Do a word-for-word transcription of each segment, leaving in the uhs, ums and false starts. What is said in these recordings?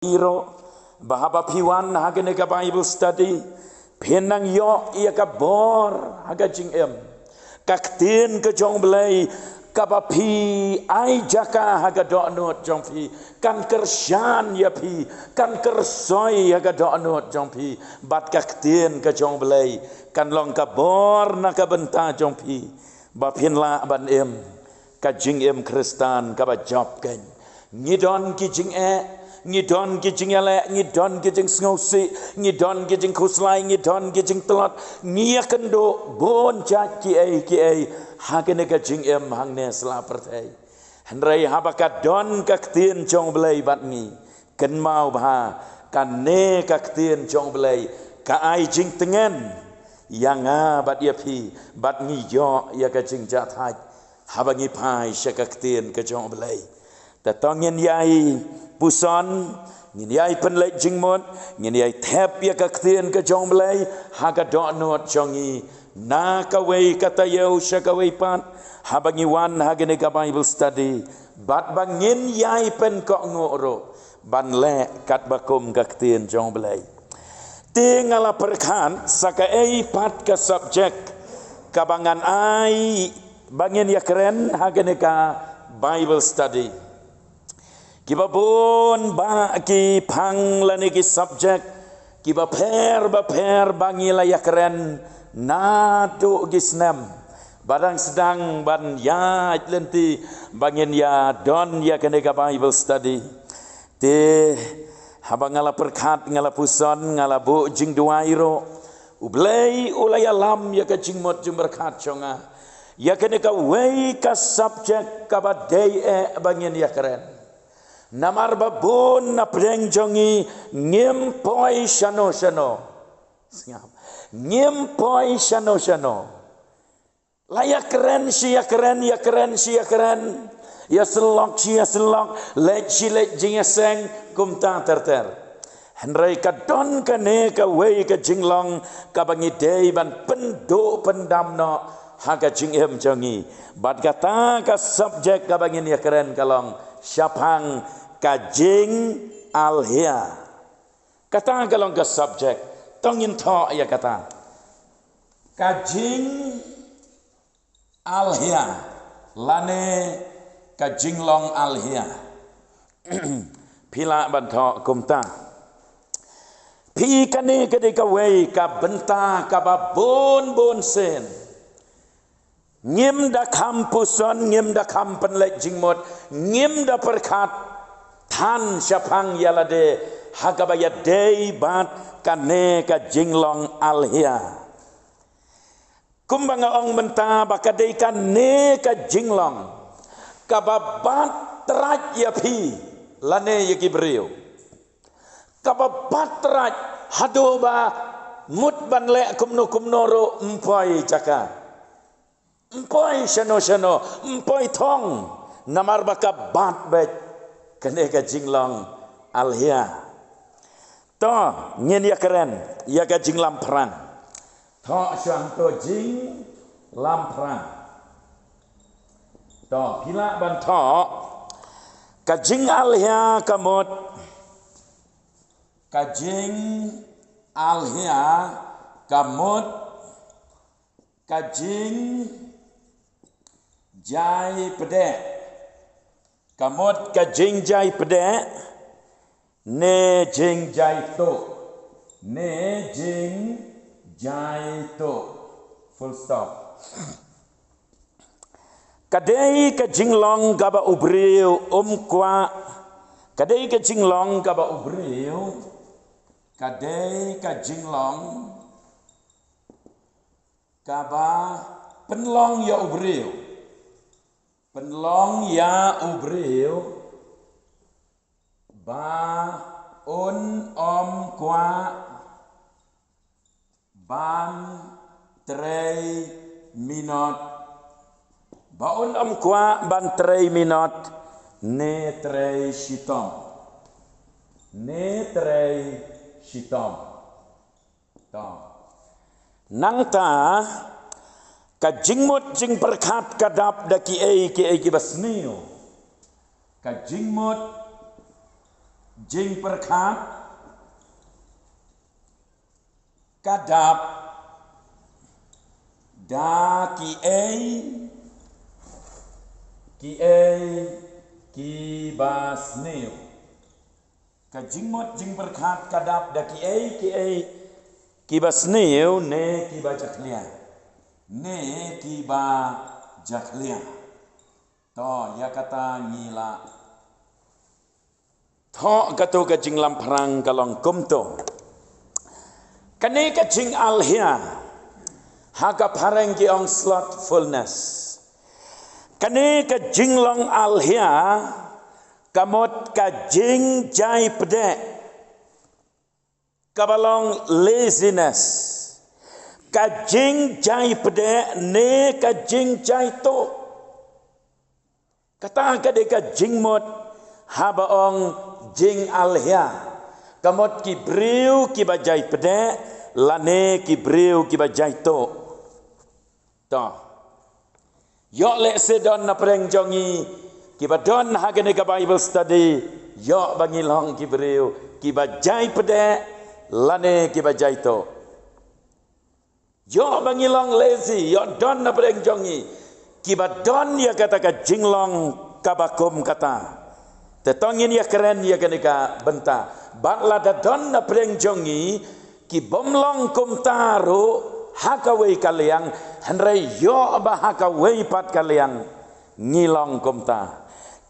Iro, ba haba phi wan ha kane ka Bible study, phin nang ïoh ïa ka bor ha ka jingim. Ka ktien ka jong U Blei kaba phi ai jaka ha ka dohnud jong phi, kan kyrshan ïa phi, kan kyrsoi ha ka dohnud jong phi. Bad ka ktien ka jong U Blei kan long ka bor na ka bynta jong phi, ba phin lah ban im ka jingim Khristan kaba jop keiñ. Ngi don ki jingeh, ngi don ki jingïaleh, ngi don ki jingsngewsih, ngi don ki jingkhuslai, ngi don ki jingtlot, ngi ïakynduh bun jait kiei kiei ha kane ka jingim hangne sla pyrthei. Hynrei haba ka don ka ktien jong U Blei bad ngi, kynmaw bha, kane ka ktien jong U Blei ka ai jingtngen ïa nga bad ïa phi, bad ngi ïoh ïa ka jingjahthait haba ngi phai sha ka ktien ka jong U Blei. Te to ngin ïai puson, ngin ïai pynleit jingmut, ngin ïai thep ïa ka ktien ka jong U Blei ha ka dohnud jong ngi, na kawei ka taïew sha kawei pat, haba ngi wan ha kane ka Bible study, bad ba ngin ïai pynkohnguh ruh ban leh katba kum ka ktien jong U Blei. Te nga la pyrkhat sa kaei pat ka subject kaba ngan ai ba ngin ïakren ha kane ka Bible study. Kiba bun bah ki phang lane ki subject kiba pher bapher ba ngi la ïakren naduh ki snem ba dang sdang ban ïaid lynti ba ngin ïa don ïa kane ka Bible study. Te haba nga la pyrkhat, nga la puson, nga la buh jingduwai ruh, U Blei u la ïalam ïa ka jingmut jingpyrkhat jong nga ïa kane kawei ka subject kaba dei eh ba ngin ïakren. Namar ba bun na pdeng jong ngi ngim poi shano shano. Sngap. Ngim poi shano shano. La ïakren shi ïakren, ïakren shi ïakren, ïasyllok shi ïasyllok, leit shi leit jingïaseng, kumta ter ter. Hynrei ka don kane kawei ka jinglong kaba ngi dei ban pynduh pyndam noh ha ka jingim jong ngi. Bad kata ka subject kaba ngin ïakren ka long shaphang ka jingalhia. Kata ka long ka subject. To ngin thoh ïa kata. Ka jingalhia lane ka jinglong alhia. Phi lah ban thoh kumta. Phi, kane ka dei kawei ka bynta kaba bun bun sien ngim da kham puson, ngim da kham pynleit jingmut, ngim da pyrkhat than shaphang ïa lade ha kaba ïadei bad kane ka jinglong alhia. Kumba nga ong mynta ba ka dei kane ka jinglong kaba bat trai ïa phi lane ïa ki briew. Kaba bat trai haduh ba mut ban leh kumno kumno ruh ym poi jaka. Ym poi shano shano, ym poi thong, namar ba ka bat beit kane ka jinglong alhia. To, ngin ïakren ïa ka jinglamphrang. Thoh shwa to, jinglamphrang. To, phi lah ban thoh, ka jingalhia ka mut. Ka jingalhia ka mut ka jingjai pdeh. Ka mut ka jingjai pdeh, ne jingjai tuh, ne jingjai tuh. Full stop. Ka dei ka jinglong kaba u briew um kwah. Ka dei ka jinglong kaba u briew. Ka dei ka jinglong kaba pynlong ïa u briew. Pynlong ïa u briew ba un ym kwah ban trei minot. Ba un ym kwah ban trei minot, ne trei shitom. Ne trei shitom. To. Nangta, ka jingmut jingpyrkhat ka dap da kiei kiei kiba sniew. Ka jingmut Jingpyrkhat ka dap da kiei kiei kiba sniew. Ka jingmut jingpyrkhat ka dap da kiei kiei kiba sniew ne kiba jakhlia. Ne kiba jakhlia. To, ïa kata ngi la thoh kato ka jinglamphrang ka long kumto. Kane ka jingalhia ha ka phareng ki ong slothfulness. Kane ka jinglong alhia ka mut ka jingjai pdeh kaba long laziness. Ka jingjai pdeh ne ka jingjai tuh. Kata ka dei ka jingmut haba ong jingalhia. Ka mut ki briew kiba jai pdeh lane ki briew kiba jai tuh. To. Ïoh lehse don na pdeng jong ngi kiba don ha kane ka Bible study, ïoh ba ngi long ki briew kiba jai pdeh lane kiba jai tuh. Ïoh ba ngi long lazy, ïoh don na pdeng jong ngi kiba don ïa kata ka jinglong kaba kum kata. Te to ngin ïa kren ïa kane ka bynta. Bad lada don na pdeng jong ngi ki bym long kumta ruh ha kawei ka liang, hynrei ïoh ba ha kawei pat ka liang ngi long kumta.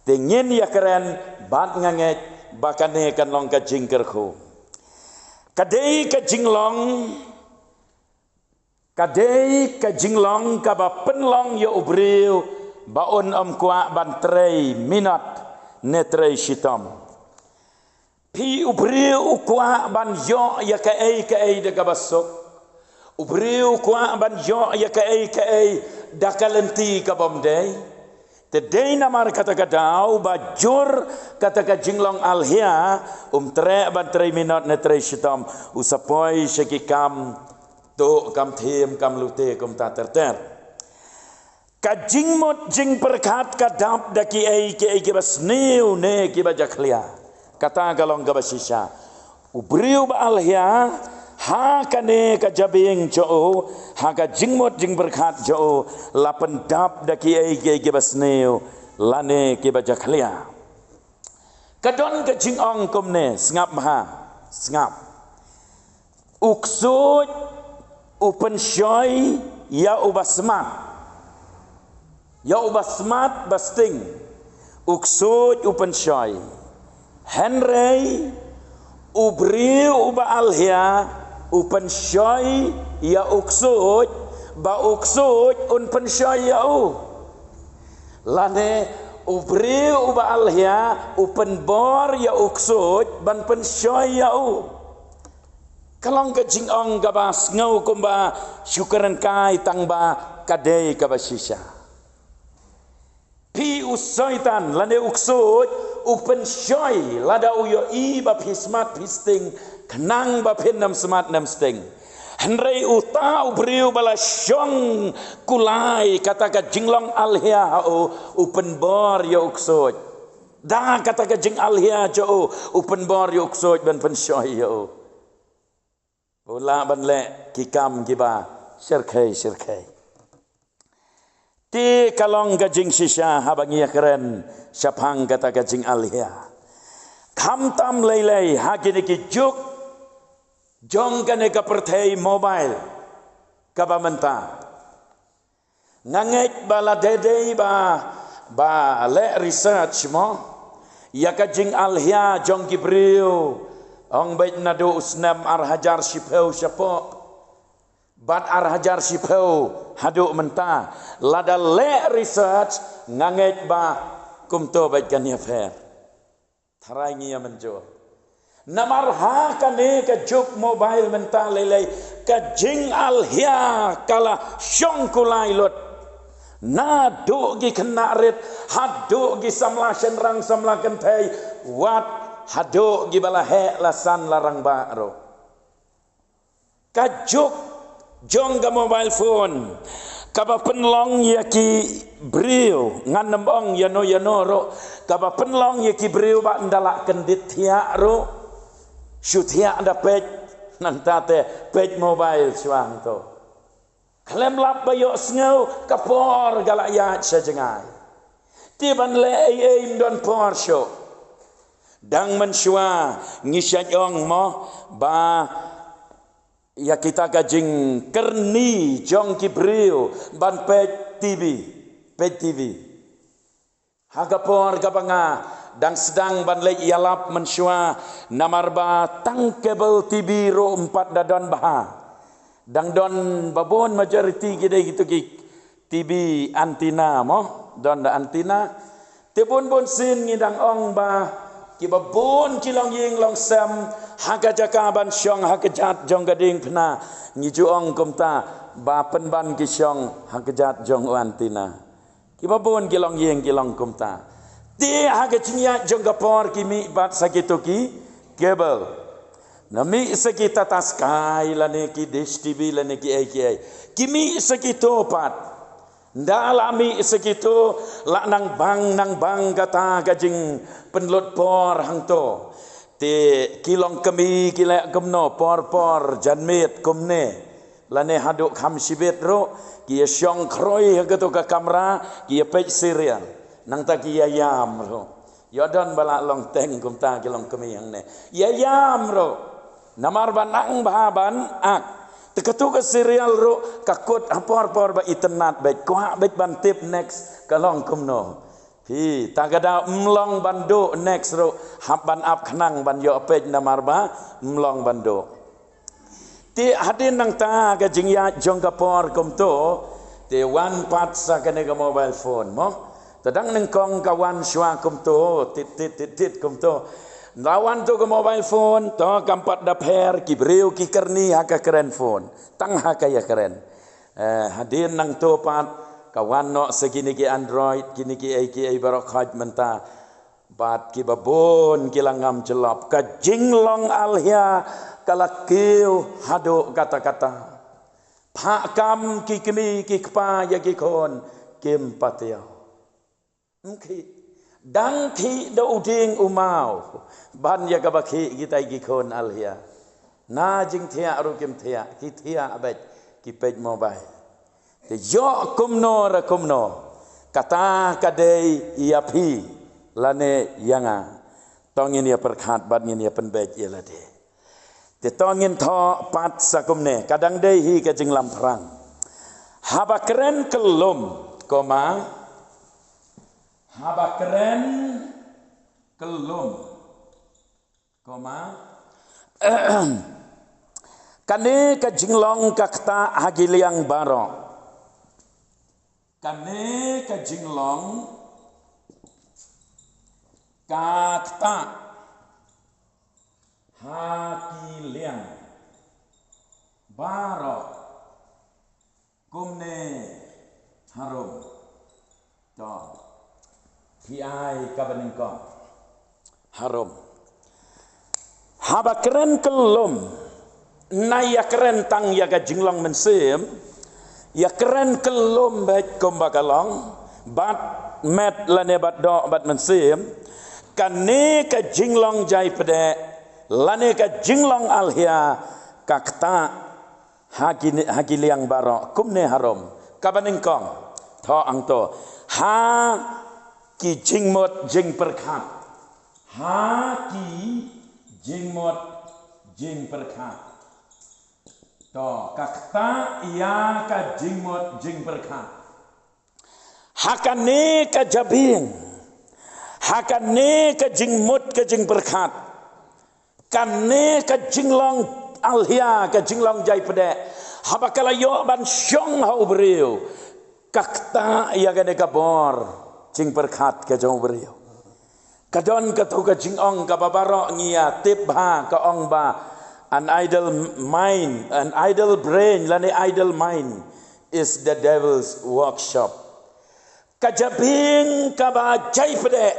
Te ngin ïa kren bad nga ngeit ba kane kan long ka jingkyrkhu. Ka dei ka jinglong Ka dei ka jinglong kaba pynlong ïa u briew ba un ym kwah ban trei minot ne trei shitom. Phi u briew u kwah ban ïoh ïa kaei kaei da kaba suk. U briew u kwah ban ïoh ïa kaei kaei da ka lynti ka bym dei. Te dei namar kata ka daw ba jur kata ka jinglong alhia, um treh ban trei minot ne trei shitom, u sa poi sha ki kam tuh, kam thiem, kam lute, kumta ter ter. Ka jingmut jingpyrkhat ka dap da kiei kiei kiba sniew ne kiba jakhlia. Kata ka long kaba shisha. U briew ba alhia ha kane ka jabieng jong u, ha ka jingmut jingpyrkhat jong u, la pyndap da kiei kiei kiba sniew lane kiba jakhlia. Ka don ka jingong kumne, sngap bha, sngap. U ksuid u pynshoi ïa uba smat. Ïa uba smat ba sting, u ksuid u pynshoi. Hynrei u briew uba alhia u pynshoi ïa u ksuid, ba u ksuid un pynshoi ïa u. Lane u briew uba alhia u pynbor ïa u ksuid ban pynshoi ïa u. Ka long ka jingong kaba sngew kumba shu kren kai tang ba ka dei kaba shisha. Phi u Soitan lane u ksuid u pynshoi lada u ïohi ba phi smat phi sting, khnang ba phin ym smat ne ym sting. Hynrei uta u briew ba la shong kulai kata ka jinglong alhia ha u, u pynbor ïa u ksuid. Da kata ka jingalhia jong u, u pynbor ïa u ksuid ban pynshoi ïa u. U lah ban leh ki kam kiba shyrkhei shyrkhei. Te ka long ka jingshisha haba ngi ïa kren shaphang kata ka jingalhia. Khamtam lei lei ha kine ki juk jong kane ka pyrthei mobile kaba mynta. Nga ngeit ba la dei dei ba, ba leh research mo ïa ka jingalhia jong ki briew, ong beit naduh u snem ar hajar shiphew shapoh bad ar hajar shiphew haduh mynta. Lada leh research, nga ngeit ba kumto beit kan ïapher. Tharai ngi ïa mynjur. Namar ha kane ka juk mobile mynta lei lei, ka jingalhia ka la shong kulai lut. Naduh ki khynnah rit haduh ki samla shynrang samla kynthei, wat haduh kiba la heh la san la rangbah ruh. Ka juk jong ka mobile phone Kaba pynlong ïa ki briew, ngan ym ong ïano ïano ruh. Kaba pynlong ïa ki briew ba ynda lah kyndit thiah ruh, shu thiah da peit, nangta te peit mobile shuwa hangto. Khlem lap ba ïohsngew, ka por ka la ïaid sha jngai. Te ban leh ei ei ym don por shuh. Dang mynshuwa ngi shait ong mo ba ïa kita ka jingkyrni jong ki briew ban peit T V, peit T V. Ha ka por kaba nga dang sdang ban leit ïalap mynshuwa, namar ba tang cable T V ruh ym pat da don bha. Dang don ba bun, majority ki dei kito ki T V antenna mo, don da antenna. Te bun bun sien ngi dang ong ba kiba bun ki longïing longsem ha ka jaka ban shong ha kjat jong ka diengphna, ngi ju ong kumta, ba pynban ki shong ha kjat jong u antenna. Kiba bun ki longïing ki long kumta. Te ha ka jingïaid jong ka por ki mih pat sa kito ki cable. Nang mih sa ki Tata Sky lane ki Dish T V lane ki ei ki ei. Ki mih sa kito pat. Ynda la mih sa kito, la nang bang nang bang kata ka jingpynlut por hangto. Te ki longkmie ki leh kumno, por por janmiet kumne, lane haduh kham shibit ruh, ki ïa shong khroi ha kato ka kamra, ki ïa peit serial. Nangta ki ïa ïam ruh. Ïoh don ba la long teng kumta ki longkmie hangne. Ïa ïam ruh. Namar ba nang bha ban ak. Te kato ka serial ruh ka kut ha por por ba itynnad beit, kwah beit ban tip next ka long kumno. Phi, ta ka daw ym long ban duh next ruh, hap ban ap khnang ban ïoh peit namar ba ym long ban duh. Te hadien nangta ka jingïaid jong ka por kumto, te wan pat sa kane ka mobile phone mo. Te dang nyngkong ka wan shuwa kumto, tit tit tit tit kumto. Ynda wan to ka mobile phone, to kam pat da pher, ki briew ki kyrni ha ka kren phone. Tang ha ka ïakren. Eh, hadien nangto pat, ka wan noh sa kine ki Android, kine ki ei ki ei baroh khoit mynta. Bad kiba bun ki la ngam jyllop, ka jinglong alhia ka la kiew haduh katta katta. Phah kam ki kmie ki kpa ïa ki khun, kim pat ïoh. Ym khih. Dang khih da u dieng u maw ban ïa kaba khih kitai ki khun alhia. Na jingthiah ruh kim thiah, ki thiah beit, ki peit mobile. Te ïoh kumno re kumno, kata ka dei ïa phi lane ïa nga. To ngin ïa pyrkhat bad ngin ïa pynbeit ïa lade. Te to ngin thoh pat sa kumne, ka dang dei hi ka jinglamphrang. Haba kren kyllum, koma, haba kren kyllum, koma, kane ka jinglong ka ktah ha ki liang baroh. Kane ka jinglong ka ktah ha ki liang baroh kumne harum. To. Phi ai kaba nyngkong. Harum. Haba kren kyllum, na ïa kren tang ïa ka jinglong mynsiem, ïa kren kyllum beit kumba ka long, bad met lane bad doh bad mynsiem, kane ka jinglong jaipdeh, lane ka jinglong alhia, ka ktah ha ki, ha ki liang baroh, kumne harum. Kaba nyngkong, thoh hangto. Ha ki jingmut jingpyrkhat. Ha ki jingmut jingpyrkhat. To, ka ktah ïa ka jingmut jingpyrkhat. Ha kane ka jabieng. Ha kane ka jingmut ka jingpyrkhat. Kane ka jinglong alhia, ka jinglong jaipdeh. Haba ka la ïoh ban shong ha u briew, ka ktah ïa kane ka bor jingpyrkhat ka jong u briew. Ka don kato ka jingong kaba baroh ngi ïa tip bha, ka ong ba an idle mind, an idle brain lane idle mind is the devil's workshop. Ka jabieng kaba jaipdeh,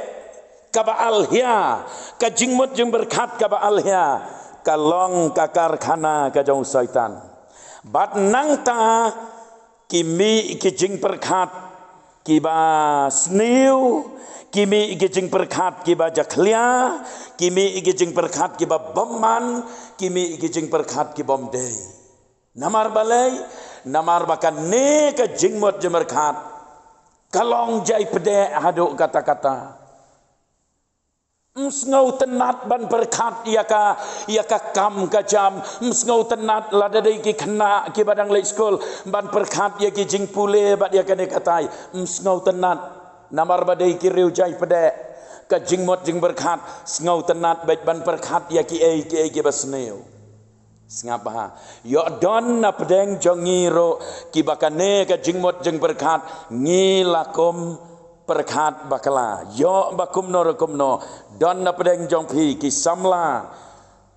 kaba alhia, ka jingmut jingpyrkhat kaba alhia, ka long ka karkhana ka jong u Soitan. Bad nangta Ki mih ki jingpyrkhat kiba sniew, ki mih ki jingpyrkhat kiba jakhlia, ki mih ki jingpyrkhat kiba bymman, ki mih ki jingpyrkhat ki bym dei. Namar balei? Namar ba kane ka jingmut jingpyrkhat ka long jai pdeh haduh katta katta. Ym sngewtynnat ban pyrkhat ïa ka, ïa ka kam ka jam. Ym sngewtynnat lada dei ki khynnah kiba dang leit skul ban pyrkhat ïa ki jingpule bad ïa kane katai. Ym sngewtynnat namar ba dei ki riew jai pdeh. Ka jingmut jingpyrkhat, sngewtynnat beit ban pyrkhat ïa kiei kiei kiba sniew. Sngap bha. Ïoh don na pdeng jong ngi ruh kiba kane ka jingmut jingpyrkhat ngi la kum pyrkhat bakla. Ïoh ba kumno ruh kumno, don na pdeng jong phi ki samla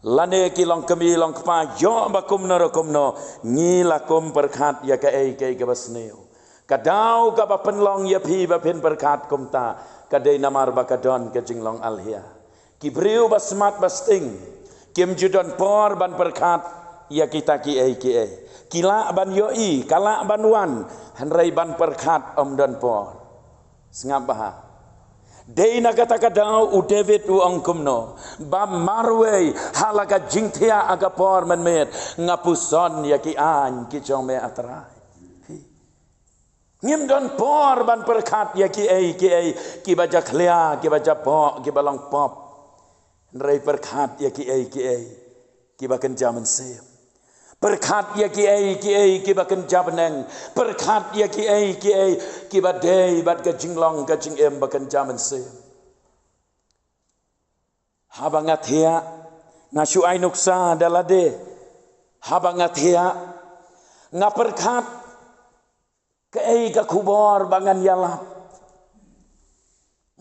lane ki longkmie longkpa, ïoh ba kumno ruh kumno ngi la kum pyrkhat ïa kaei kaei kaba sniew. Ka daw kaba pynlong ïa phi ba phin pyrkhat kumta ka dei namar ba ka don ka jinglong alhia. Ki briew ba smat ba sting kim ju don por ban pyrkhat ïa kita kiei kiei. Ki lah ban ïohi, ka lah ban wan, hynrei ban pyrkhat ym don por. Sngap bha. Dei na kata ka daw u David u ong kumno, ba marwei ha la ka jingthiah ha ka por mynmiet, nga puson ïa ki aiñ ki jong me, A Trai. Ngim don por ban pyrkhat ïa kiei kiei kiba jakhlia, kiba jaboh, kiba long pop. Hynrei pyrkhat ïa kiei kiei kiba kynja mynsiem. Pyrkhat ïa kiei kiei kiba kynja bneng. Pyrkhat ïa kiei kiei kiba dei bad ka jinglong ka jingim ba kynja mynsiem. Haba nga thiah, nga shu ai nuksa da lade. Haba nga thiah, nga pyrkhat kaei ka khubor ba ngan ïalap.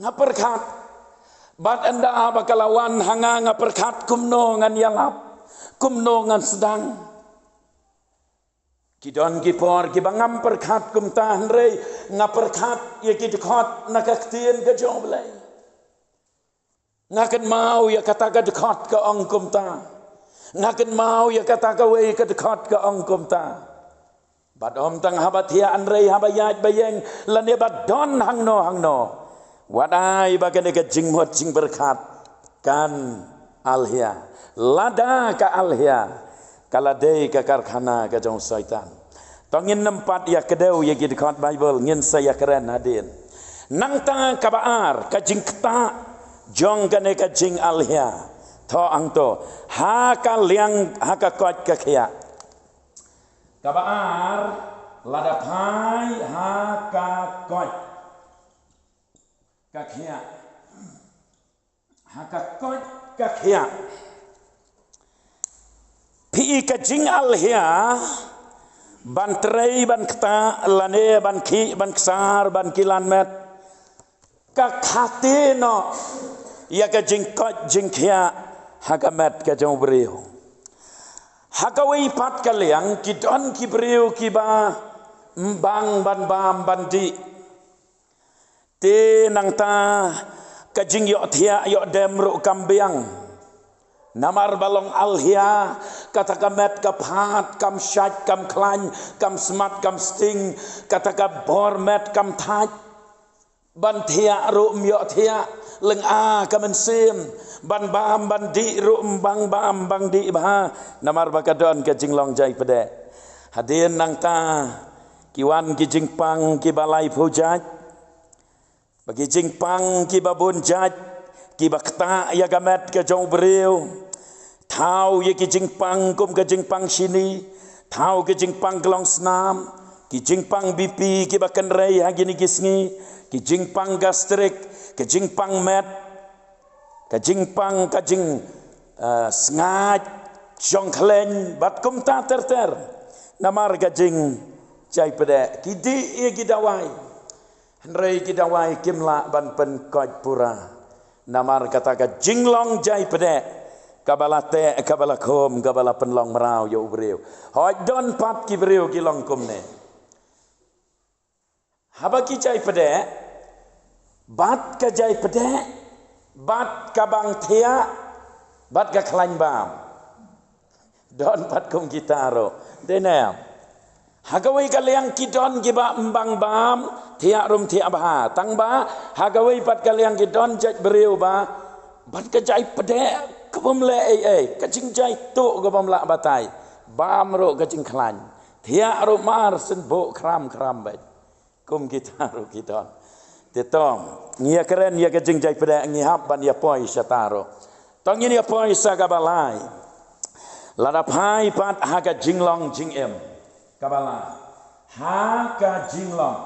Nga pyrkhat. Bad ynda ba ka la wan ha nga, nga pyrkhat kumno ngan ïalap, kumno ngan sdang. Ki don ki por kiba ngam pyrkhat kumta, hynrei nga pyrkhat ïa ki dkhot na ka ktien ka jong U Blei. Nga kynmaw ïa kata ka dkhot ka ong kumta. Nga kynmaw ïa kata kawei ka dkhot ka ong kumta. Bad ym tang haba thiah, hynrei haba ïaid ba ïeng lane ba don hangno hangno, wat ai ba kane ka jingmut jingpyrkhat kan alhia. Lada ka alhia, ka la dei ka karkhana ka jong Soitan. To ngin nym pat ïa kdew ïa ki dkhot Baibl, ngin sa ïa kren hadien. Nangta kaba ar, ka jingktah jong kane ka jingalhia. To hangto, ha ka liang, ha ka koit ka khiah. Kaba ar, lada phai ha ka koit ka khiah. Ha ka koit ka khiah. Phi i, ka jingalhia ban trei, ban ktah, lane ban khih, ban ksar, ban kilan met, ka khate noh ïa ka jingkoit jingkhiah ha ka met ka jong u briew. Ha kawei pat ka liang, ki don ki briew kiba ym bang ban bam ban dih. Te nangta ka jingïohthiah ïoh dem ruh kam biang. Namar ba long alhia, kata ka met ka phad, kam shait, kam khlaiñ, kam smat, kam sting, kata ka bor met kam thait. Ban thiah ruh ym ïohthiah, lynga ka mynsiem, ban bam ban dih ruh ym bang bam bang dih bha, namar ba ka don ka jinglong jai pdeh. Hadien nangta, ki wan ki jingpang kiba laiphew jait, ba ki jingpang kiba bun jait, kiba ktah ïa ka met ka jong u briew. Thaw ïa ki jingpang kum ka jingpang shini, thaw ki jingpang klongsnam, ki jingpang B P kiba kynrei ha kine ki sngi, ki jingpang gastrik, ki jingpang met, ka jingpang, ka jing, eh, sngaid, jong khleiñ, bad kumta ter ter. Namar ka jingjai pdeh, ki dih ïa ki dawai. Hynrei ki dawai kim lah ban pynkoit pura. Namar kata ka jinglong jai pdeh, kaba la teh, kaba la khum, kaba la pynlong mraw ïa u briew. Hooid, don pat ki briew ki long kumne. Haba ki jai pdeh, bad ka jai pdeh, bad ka bang thiah, bad ka khlaiñ bam. Don pat kum kita ruh. Dei ne em? Ha kawei ka liang ki don kiba ym bang bam, thiah ruh thiah bha. Tang ba ha kawei pat ka liang ki don jait briew ba, ban ka jai pdeh ka bym leh ei ei, ka jingjai tuh ka bym lah batai. Bam ruh ka jingkhlaiñ, thiah ruh mar shen buh khram khram beit. Kum kita ruh ki don. Te to ngi ïa kren ïa ka jingjai pdeh, ngi hap ban ïa poi sha ta ruh. To ngin ïa poi sha kaba lai. Lada phai pat ha ka jinglong jingim. Kaba lai. Ha ka jinglong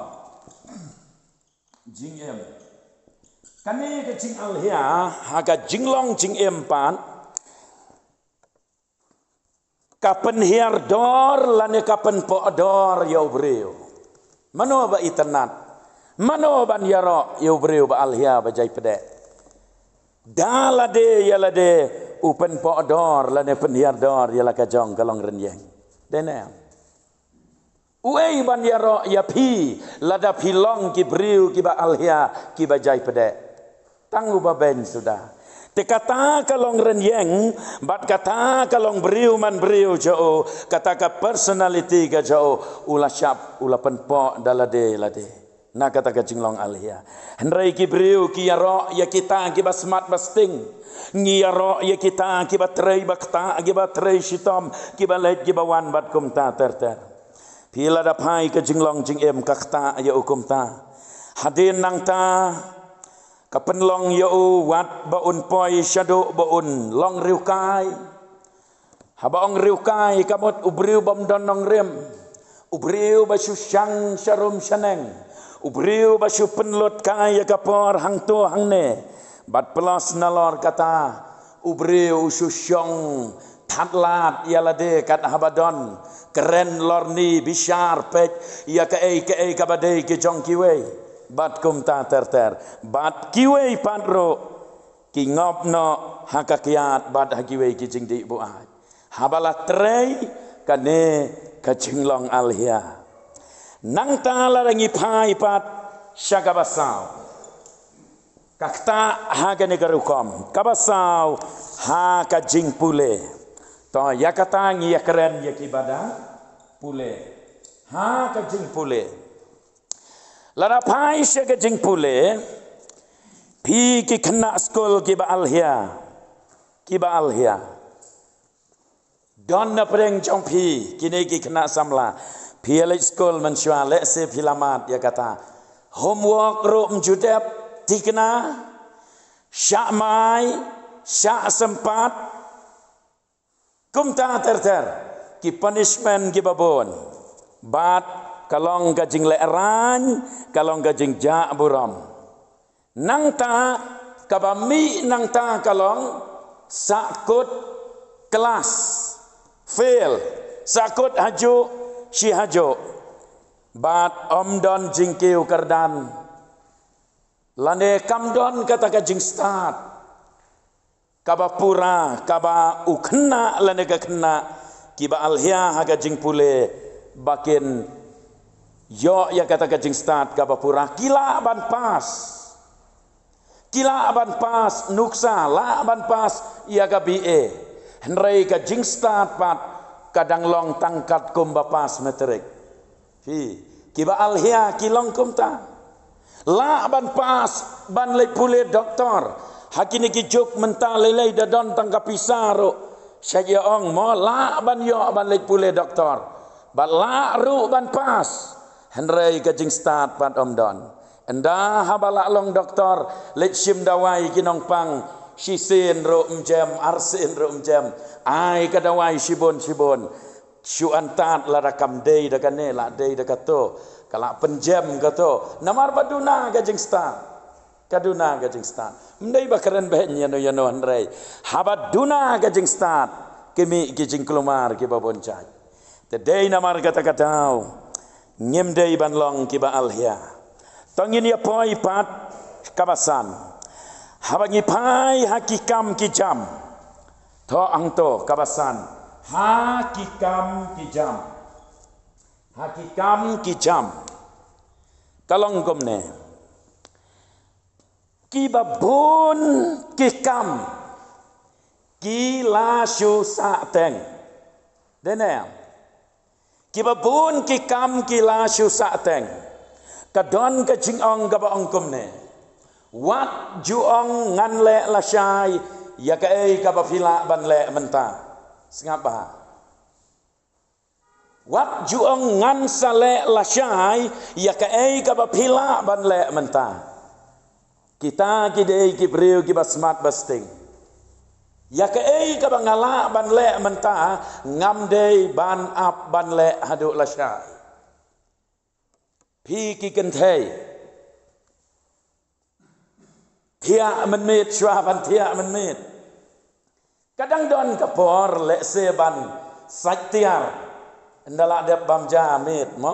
jingim. Kane ka jingalhia ha ka jinglong jingim pat ka pynhiar dor lane ka pynpoh dor ïa u briew. Mano ba itynnad? Mano ban ïaroh ïa u briew ba alhia ba jai pdeh? Da lade ïa lade u pynpoh dor lane pynhiar dor ïa la ka jong ka long rynïeng. Dei ne em? Uei ban ïaroh ïa phi lada phi long ki briew kiba alhia kiba jai pdeh? Tang uba beiñ suda. Te kata ka long rynïeng bad kata ka long briew man briew jong u, kata ka personality ka jong u, u la shap, u la pynpoh da lade lade na kata ka jinglong alhia. Hynrei ki briew ki ïaroh ïa kita kiba smat ba sting. Ngi ïaroh ïa kita kiba trei ba ktah, kiba trei shitom, kiba leit kiba wan bad kumta ter ter. Phi lada phai ka jinglong jingim ka ktah ïa u kumta. Hadien nangta ka pynlong ïa u wat ba un poi shaduh ba un long riewkai. Haba ong riewkai ka mut u briew bym don nongrim, u briew ba shu shang sharum shaneng, u briew ba shu pynlut kai ïa ka por hangto hangne. Bad plus nalor kata, u briew u shu shong that lad ïa lade kat haba don, kren lorni bishar peit ïa kaei kaei kaba dei ki jong kiwei. Bad kumta ter ter. Bad kiwei pat ruh ki ngop noh ha ka kiad bad ha kiwei ki jingdih buaid. Haba la trei kane ka jinglong alhia. Nangta lada ngi phai pat sha kaba saw. Ka ktah ha kane ka rukom. Kaba saw ha ka jingpule. To ïa kata ngi ïa kren ïa kiba dang pule. Ha ka jingpule. Lada phai sha ka jingpule, phi ki khynnah skul kiba alhia, kiba alhia. Don na pdeng jong phi kine ki khynnah samla. Phi ïa leit skul mynshuwa, lehse phi la mad ïa kata. Homework ruh ym ju dep thikna, shah mai, shah sympat. Kumta ter ter ki punishment kiba bun. Bad ka long ka jinglehrain, ka long ka jingjah burom. Nangta kaba mih nangta ka long sahkut klas, fail, sahkut hajuh shi hajuh. Bad ym don jingkiew kyrdan lane kam don kata ka jingstad kaba pura, kaba u khynnah lane ka khynnah kiba alhia ha ka jingpule ba kin ïoh ïa kata ka jingstad kaba pura. Ki lah ban pass, ki lah ban pass nuksa, lah ban pass ïa ka B A. Hynrei ka jingstad pat ka dang long tang katkum ba pass matric. Phi kiba alhia ki long kumta. Lah ban pass ban leit pule doktor. Ha kine ki juk mynta lei lei da don tang ka pisa ruh. Sha ïa ong mo lah ban ïoh ban leit pule doktor. Bad lah ruh ban pass. Hynrei ka jingstad pat ym don. Ynda haba lah long doktor, leit shim dawai ki nongpang, shisien ruh ym jem, arsien ruh ym jem. Ai ka dawai shibun shibun. Shu antad lada kam dei da kane, lah dei da kato, ka lah pynjem kato. Namar ba duna ka jingstad. Ka duna ka jingstad. Ym dei ba kren beiñ ïano ïano hynrei haba duna ka jingstad, ki mih ki jingkulmar kiba bun jait. Te dei namar kata ka daw ngim dei ban long kiba alhia. To ngin ïa poi pat kaba san. Haba ngi phai ha ki kam ki jam. To hangto kaba san. Ha ki kam ki jam. Ha ki kam ki jam. Ka long kumne. Kiba bun ki kam ki la shu sah teng. Dei ne em? Kiba bun ki kam ki la shu sahteng. Ka don ka jingong kaba ong kumne: Wat ju ong ngan leh lashai ïa kaei kaba phi lah ban leh mynta. Sngap bha. Wat ju ong ngan sa leh lashai ïa kaei kaba phi lah ban leh mynta. Kita ki dei ki briew kiba smat ba sting. Ïa kaei kaba nga lah ban leh mynta, ngam dei ban ap ban leh haduh lashai. Phi ki kynthei, thiah mynmiet shuwa ban thiah mynmiet. Ka dang don ka por lehse ban sait tiar. Ynda la dep bam ja miet mo.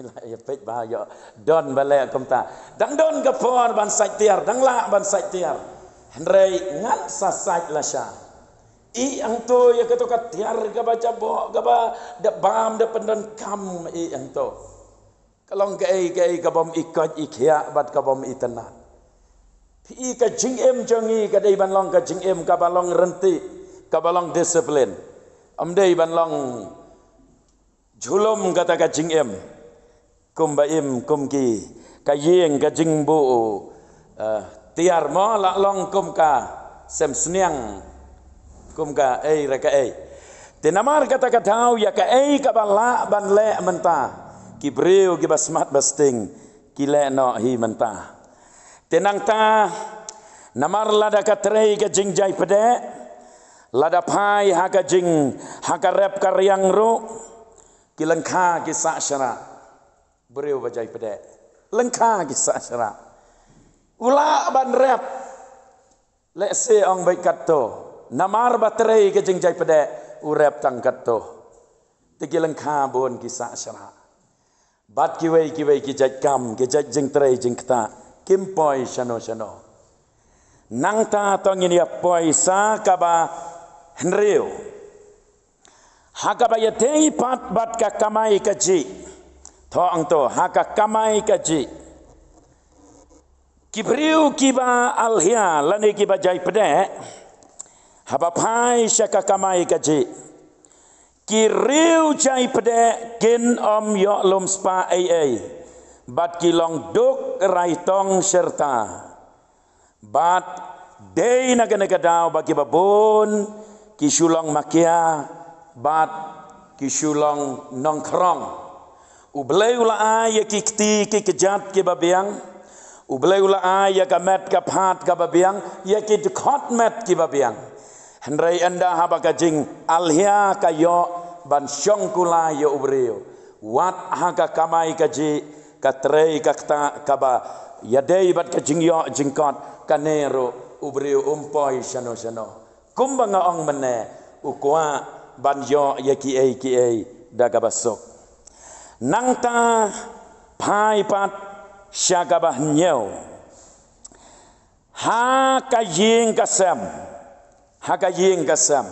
La ïa peit ba ïoh don ba leh kumta. Dang don ka por ban sait tiar, dang lah ban sait tiar. Hynrei ngan sa sait lashai. Ï hangto ïa kato ka tiar kaba jaboh kaba da bam da pyndonkam, ï hangto. Ka long kaei kaei ka bym i koit i khiah bad ka bym i tynnat. Phi i ka jingim jong ngi ka dei ban long ka jingim kaba long rynti, kaba long disiplin. Ym dei ban long jhulum kata ka jingim. Kumba im kum ki ka ïing ka jingbuh, eh, tiar mo, la long kum ka sem sniang, kum ka ei re ka ei. Te namar kata ka daw ïa kaei kaba lah ban leh mynta, ki briew kiba smat ba sting ki leh noh hi mynta. Te nangta namar lada ka trei ka jingjai pdeh, lada phai ha ka jing, ha ka rep ka riang ruh, ki lyngkha ki sah shrah. Briew ba jai pdeh, lyngkha ki sah shrah. U lah ban rep. Lehse ong beit katto, namar ba trei ka jingjai pdeh, u rep tang katto. Te ki lyngkha bun ki sah shrah. Bad kiwei kiwei ki jait kam, ki jait jingtrei jingktah, kim poi shano shano. Nangta to ngin ïa poi sa kaba hynriew. Ha kaba ïadei pat bad ka kamai kajih. Thoh hangto, ha ka kamai kajih. Ki briew kiba alhia lane kiba jai pdeh, haba phai sha ka kamai kajih, ki riew jai pdeh kin ym ïoh lum spah ei ei, bad ki long duk raitong shirta. Bad dei na kane ka daw ba kiba bun ki shu long makia bad ki shu long nongkhrong. U Blei u la ai ïa ki kti ki kjat kiba biang. U Blei u la ai ïa ka met ka phad kaba biang, ïa ki dkhot met kiba biang. Hynrei ynda haba ka jingalhia ka ïoh ban shong kulai ïa u briew, wat ha ka kamai kajih, ka trei ka ktah kaba ïadei bad ka jingïoh jingkot, kane ruh u briew um poi shano shano. Kumba nga ong mynne, u kwah ban ïoh ïa kiei kiei da kaba suk. Nangta phai pat sha kaba hynñiew. Ha ka ïing ka sem. Ha ka ïing ka sem.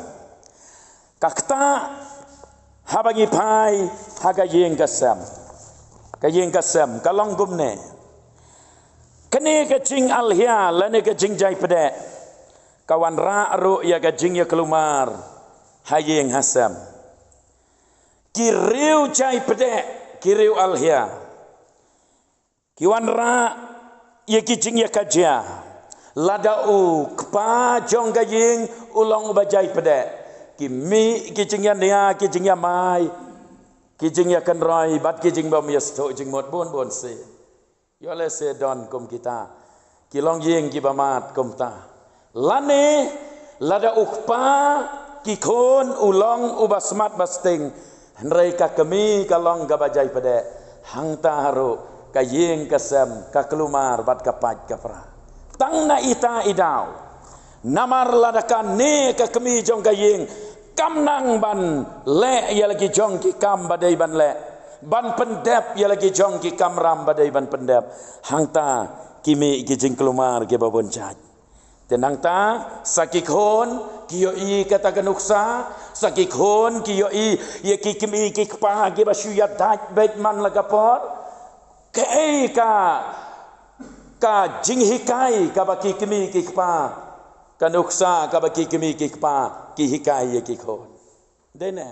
Ka ktah haba ngi phai ha ka ïing ka sem. Ka ïing ka sem ka long kumne. Kane ka jingalhia lane ka jingjai pdeh ka wanrah ruh ïa ka jingïaklumar ha ïing ha sem. Ki riew jai pdeh, ki riew alhia, ki wanrah ïa ki jingïakajia. Lada u kpa jong ka ïing u long uba jai pdeh, ki mih ki jingïania, ki jingïamai, ki jingïakynroi bad ki jingbym ïasnoh jingmut bun bun sien. Ïoh lehse don kum kita ki longïing kiba mad kumta. Lane lada u kpa ki khun u long uba smat ba sting, hynrei ka kmie ka long kaba jai pdeh, hangta ruh ka ïing ka sem ka klumar bad ka pait ka pra. Tang na ita i daw. Namar lada kane ka kmie jong ka ïing kam nang ban leh ïa la ki jong ki kam ba dei ban leh, ban pyndep ïa la ki jong ki kamram ba dei ban pyndep, hangta ki mih ki jingklumar kiba bun jait. Te nangta sa ki khun ki ïohi kata ka nuksa, sa ki khun ki ïohi ïa ki kmie ki kpa kiba shu ïadait beit man la ka por. Kaei ka, ka jinghikai kaba ki kmie ki kpa, ka nuksa kaba ki kmie ki kpa ki hikai ïa ki khun? Dei ne?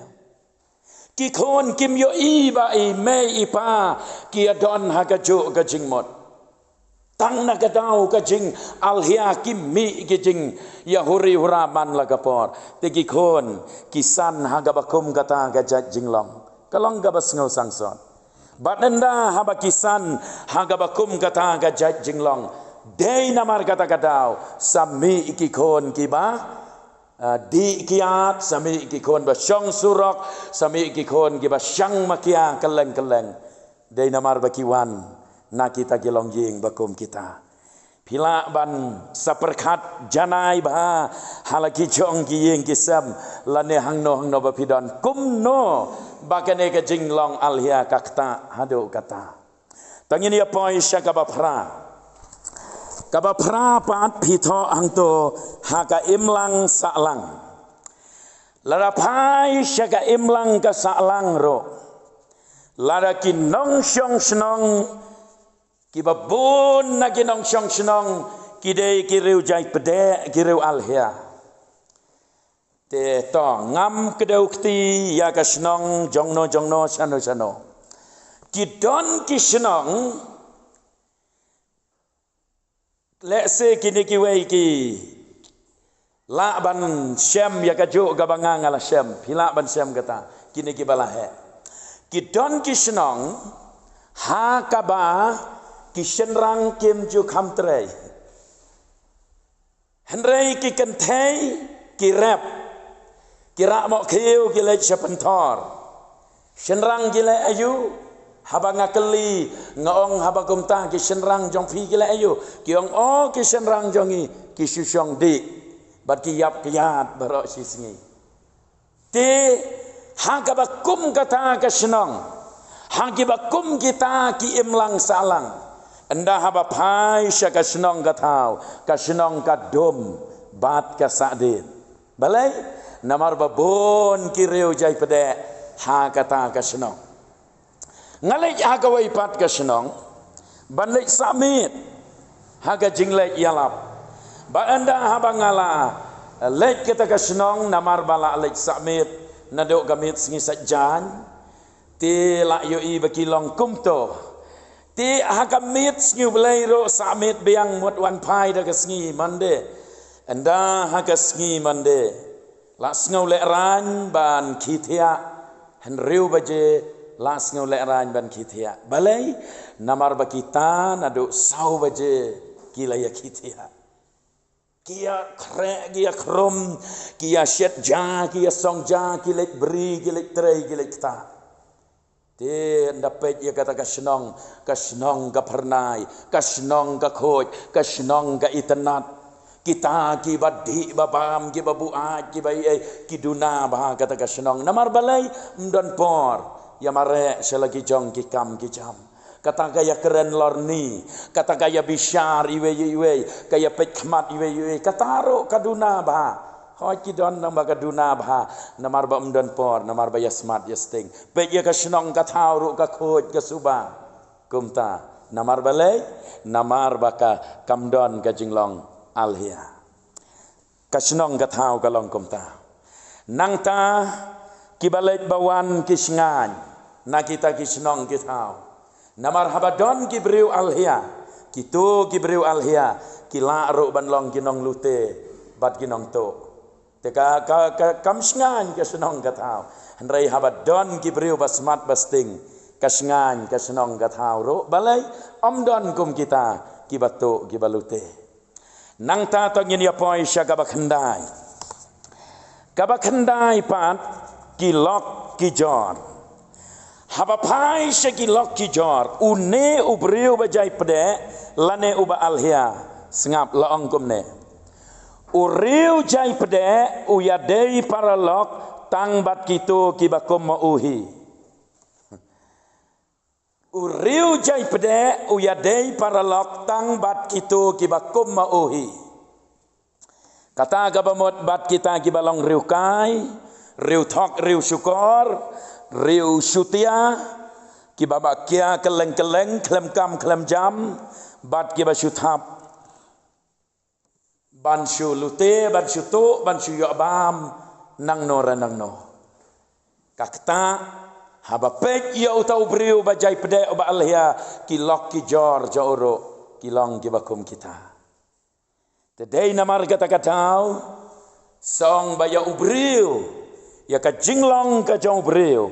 Ki khun kim ïohi ba i mei i pa ki ïadon ha kajuh ka jingmut. Tang na ka daw ka jingalhia ki mih ki jingïahuri hura man la ka por. Te ki khun ki san ha kaba kum kata ka jait jinglong. Ka long kaba sngewsangsot. Bad ynda haba ki san ha kaba kum kata ka jait jinglong, dei namar kata ka daw sa mih ki khun kiba, ah, dih kiad, sa mih ki khun ba shong surok, sa mih ki khun kiba shang makia kylleng kylleng. Dei namar ba ki wan na kita ki longïing ba kum kita. Phi lah ban sa pyrkhat janai bha ha la ki jong ki ïing ki sem lane hangno hangno ba phi don, kumno ba kane ka jinglong alhia ka ktah haduh kata. To ngin ïa poi sha kaba phra. Kaba phra pat phi thoh hangto ha ka imlang sahlang. Lada phai sha ka imlang ka sahlang ruh, lada ki nongshong shnong kiba bun na ki nongshong shnong ki dei ki riew jai pdeh, ki riew alhia. Te to ngam kdew kti ïa ka shnong jongno jongno shano shano. Ki don ki shnong, lehse kine kiwei ki lah ban shem ïa kajuh kaba nga nga la shem, phi lah ban shem kata, kine kiba la heh. Ki don ki shnong ha kaba ki shynrang kim ju kham trei. Hynrei ki kynthei ki rep, ki rah mohkhiew, ki leit sha pynthor. Shynrang ki leh aïu? Haba nga kylli, nga ong, haba kumta ki shynrang jong phi ki leh aïu? Ki ong, o, ki shynrang jong ngi ki shu shong dih bad ki ïap ki ïad baroh shi sngi. Te ha kaba kum kata ka shnong, ha kiba kum kita ki imlang sahlang, ynda haba phai sha ka shnong ka thaw, ka shnong ka dum bad ka sahdien. Balei? Namar ba bun ki riew jai pdeh ha kata ka shnong. Nga leit ha kawei pat ka shnong ban leit sah miet ha ka jingleit ïalap. Ba ynda haba nga la leit kata ka shnong, namar ba la leit sah miet naduh ka miet sngi Saitjaiñ, te la ïohi ba ki long kumto. Te ha ka miet Sngi U Blei ruh sah miet biang, mut wan phai da ka sngi Monday. Ynda ha ka sngi Monday la sngew lehraiñ ban khie thiah, hynriew baje la sngew lehraiñ ban khie thiah. Balei? Namar ba kita naduh saw baje ki la ïa khie thiah. Ki ïa khreh, ki ïa khrum, ki ïa shet ja, ki ïa song ja, ki leit bri, ki leit trei, ki leit ktah. Te ynda peit ïa kata ka shnong, ka shnong ka phyrnai, ka shnong ka khuid, ka shnong ka itynnad. Kita kiba dih ba bam, kiba buaid, kiba ei ei, ki duna bha kata ka shnong. Namar balei? Ym don por ïa mareh sha la ki jong ki kam ki jam. Kata ka ïa kren lorni, kata ka ïa bishar iwei ïa iwei, ka ïa peit khmat iwei ïa iwei, kata ruh ka duna bha. Hooid, ki don nang ba ka duna bha, namar ba ym don por, namar ba ïa smat ïa sting. Peit ïa ka shnong ka thaw ruh ka khuid ka suba. Kumta, namar balei? Namar ba ka kam don ka jinglong alhia. Ka shnong ka thaw ka long kumta. Nangta kiba leit ba wan ki shngaiñ na kita ki shnong ki thaw. Namar haba don ki briew alhia, kito ki briew alhia ki lah ruh ban long ki nonglute bad ki nongtuh. Te ka, ka, ka kam shngaiñ ka shnong ka thaw. Hynrei haba don ki briew ba smat ba sting, ka shngaiñ ka shnong ka thaw ruh. Balei? Ym don kum kita kiba tuh kiba lute. Nangta to ngin ïa poi sha kaba khyndai. Kaba khyndai pat, ki lok ki jor. Haba phai sha ki lok ki jor, une u briew ba jai pdeh lane uba alhia, sngap, la ong kumne. U riew jai pdeh u ïadei paralok tang bad kito kiba kum ma u hi. U riew jai pdeh u ïadei paralok tang bad kito kiba kum ma u hi. Kata kaba mut bad kita kiba long riew kai, riew thok, riew shukor, riew shutia, kiba bah kia kylleng kylleng, khlem kam khlem jam, bad kiba shu thap ban shu lute, ban shu tuh, ban shu ïoh bam nangno re nangno. Ka ktah Haba peit ïa uta u briew ba jai pdeh uba alhia, ki lok ki jor jong u ruh ki long kiba kum kita. Te dei namar kata ka daw, song ba ïa u briew, ïa ka jinglong ka jong u briew,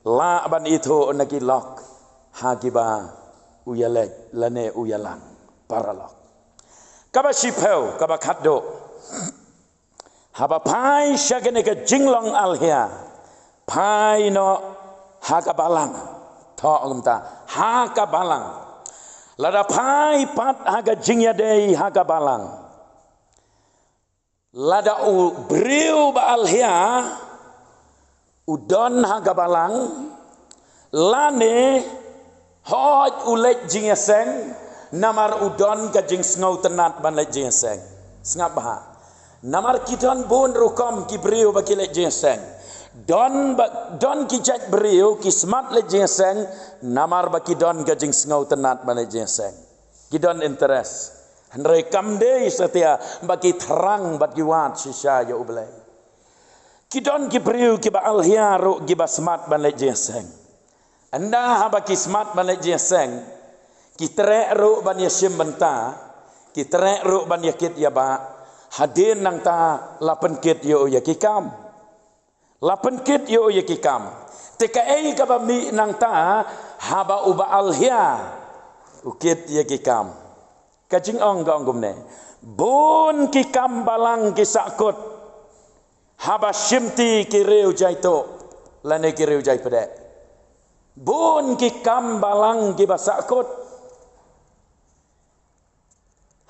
lah ban ithuh na ki lok ha kiba u ïaleit lane u ïalang. Paralok, kaba shiphew, kaba khatduh. Haba phai sha kane ka jinglong alhia, phai noh ha ka balang. Thoh kumta, ha ka balang. Lada phai pat ha ka jingïadei ha ka balang, lada u briew ba alhia u don ha ka balang, lane hooid u leit jingïaseng, namar u don ka jingsngewtynnat ban leit jingïaseng. Sngap bha. Namar ki don bun rukom ki briew ba ki leit jingïaseng. Don ba, don ki jait briew ki smat leit jingïaseng, namar ba ki don ka jingsngewtynnat ban leit jingïaseng. Ki don interest. Hynrei kam dei satia ba ki thrang bad ki wad shisha ïa U Blei. Ki don ki briew kiba alhia ruh kiba smat ban leit jingïaseng. Ynda haba ki smat ban leit jingïaseng, ki treh ruh ban ïashim bynta, ki treh ruh ban ïakit ïabah, hadien nangta la pynkit ïa u ïa ki kam. La pynkit ïa u ïa ki kam. Te kaei kaba mih nangta, haba uba alhia u kit ïa ki kam? Ka jingong ka ong kumne. Bun ki kam balang ki sahkut haba shimti ki riew jaituh lane ki riew jaipdeh. Bun ki kam balang kiba sahkut.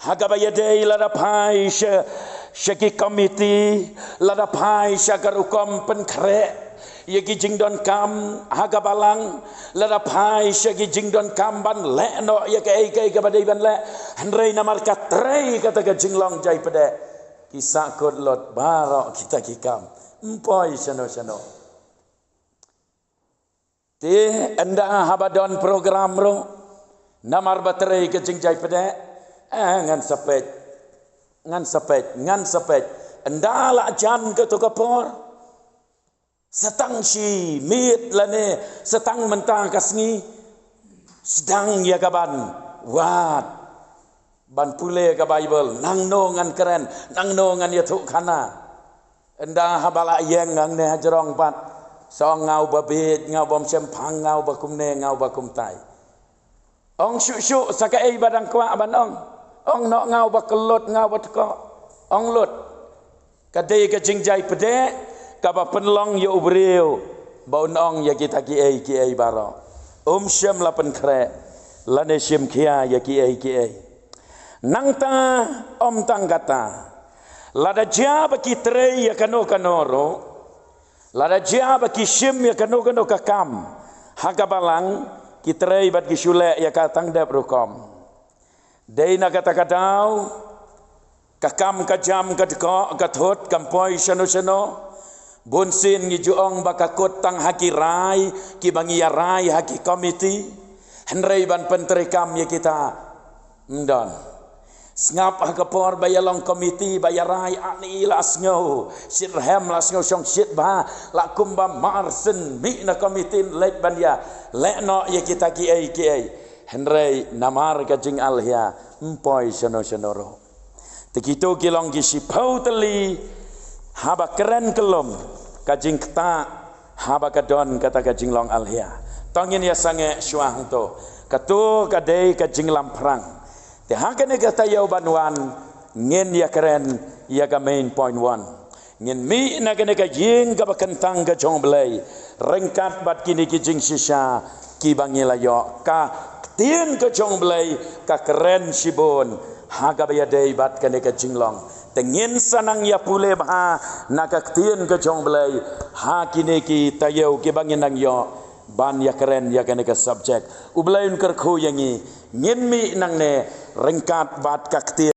Ha kaba ïadei lada phai sha, sha ki komiti, lada phai sha ka rukom pynkhreh ïa ki jingdonkam ha ka balang, lada phai sha ki jingdonkam ban leh noh ïa kaei kaei kaba dei ban leh, hynrei namar ka trei kata ka jinglong jaipdeh, ki sahkut lut baroh kita ki kam. Ym poi shano shano. Te ynda haba don program ruh, namar ba trei ka jingjaipdeh, eh, ngan sa peit, ngan sa peit, ngan sa peit. Ynda la jan kato ka por, sa tang shi miet lane sa tang mynta ka sngi, sdang ïa ka ban wad, ban pule ka Baibl, nangno ngan kren, nangno ngan ïathuhkhana. Ynda haba la ïeng hangne hajrong pat, sa ong nga uba bieit, nga uba ym shemphang, nga uba kumne, nga uba kumtai. Ong shuh shuh sa kaei ba dang kwah ban ong. Ong noh nga uba kyllut, nga uba tkoh. Ong lut. Ka dei ka jingjaipdeh kaba pynlong ïa u briew ba un ong ïa kita kiei kiei baroh. Um shym la pynkhreh lane shim khia ïa kiei kiei. Nangta ym tang kata, lada jia ba ki trei ïa kano kano ruh, lada jia ba ki shim ïa kano kano ka kam ha ka balang, ki trei bad ki shu leh ïa ka tang dep rukom. Dei na kata ka daw, ka kam ka jam ka dkoh ka thut kam poi shano shano. Bun sien ngi ju ong ba ka kut tang ha ki rai kiba ngi ïa rai ha ki komiti. Hynrei ban pyntreikam ïa kita, ym don. Sngap ha ka por ba ïa long komiti ba ïa rai, ani la sngew shit rhem, la sngew shong shit bha, la kumba mar sien mih na komiti leit ban ïa leh noh ïa kita kiei kiei. Hynrei namar ka jingalhia, ym poi shano shano ruh. Te kito ki long ki shiphew tylli haba kren kyllum ka jingktah, haba ka don kata ka jinglong alhia. To ngin ïa sangeh shuwa hangto. Kato ka dei ka jinglamphrang. Te ha kane ka taïew ban wan, ngin ïa kren ïa ka main point one. Ngin mih na kane ka ïing kaba kyntang ka jong U Blei ryngkat bad kine ki jingshisha kiba ngi la ïoh. Ka ktien ka jong U Blei ka kren shibun ha kaba ïadei bad kane ka jinglong. Te ngin sa nang ïa pule bha na ka ktien ka jong U Blei ha kine ki taïew kiba ngin nang ïoh ban ïa kren ïa kane ka subject. U Blei un kyrkhu ïa ngi. Ngin mih nangne ryngkat bad ka ktien.